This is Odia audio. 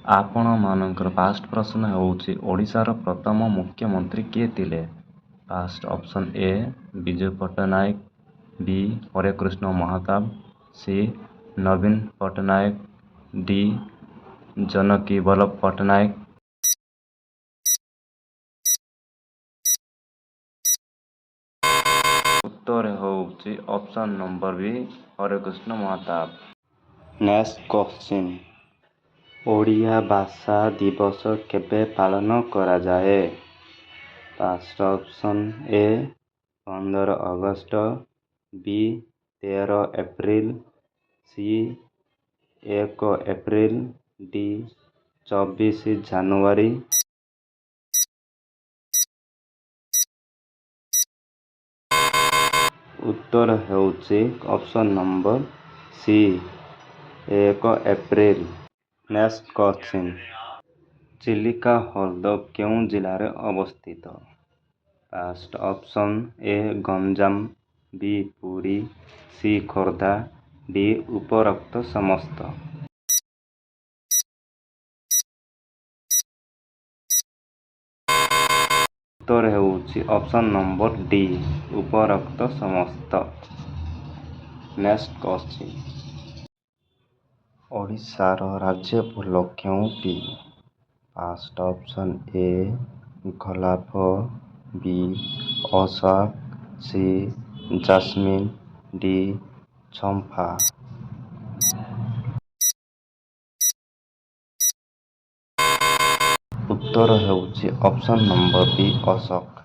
ଆପଣମାନଙ୍କର ଫାଷ୍ଟ ପ୍ରଶ୍ନ ହେଉଛି, ଓଡ଼ିଶାର ପ୍ରଥମ ମୁଖ୍ୟମନ୍ତ୍ରୀ କିଏ ଥିଲେ? First option A Biju Patnaik, B Harekrushna Mahtab, C ନବୀନ ପଟ୍ଟନାୟକ, ଡି ଜାନକୀ ବଲ୍ଲଭ ପଟ୍ଟନାୟକ। ଉତ୍ତର ହେଉଛି option number B Harekrushna Mahtab. Next question, Odia ଭାଷା ଦିବସ କେବେ ପାଳନ କରାଯାଏ? First option A 15 August, B 13 April, C 1 April, D 24 January. ଉତ୍ତର ହେଉଛି option number C 1 April. Next question, Chilika ହ୍ରଦ କେଉଁ ଜିଲ୍ଲାରେ ଅବସ୍ଥିତ? First option A Ganjam, B Puri, C Khordha, D ଉପରୋକ୍ତ ସମସ୍ତ। ଉତ୍ତର ହେଉଛି ଅପସନ୍ ନମ୍ବର ଡି ଉପରୋକ୍ତ ସମସ୍ତ। ନେକ୍ସଟ କ୍ୱେଶ୍ଚିନ୍, ଓଡ଼ିଶାର ରାଜ୍ୟ ଫୁଲ କେଉଁଟି? ଫାଷ୍ଟ ଅପସନ୍ ଏ ଗୋଲାପ, ବି ଅଶୋକ, ସି ଜାସ୍ମିନ୍, ଡି ଚମ୍ପା। ଉତ୍ତର ହେଉଛି ଅପସନ୍ ନମ୍ବର ବି ଅଶୋକ।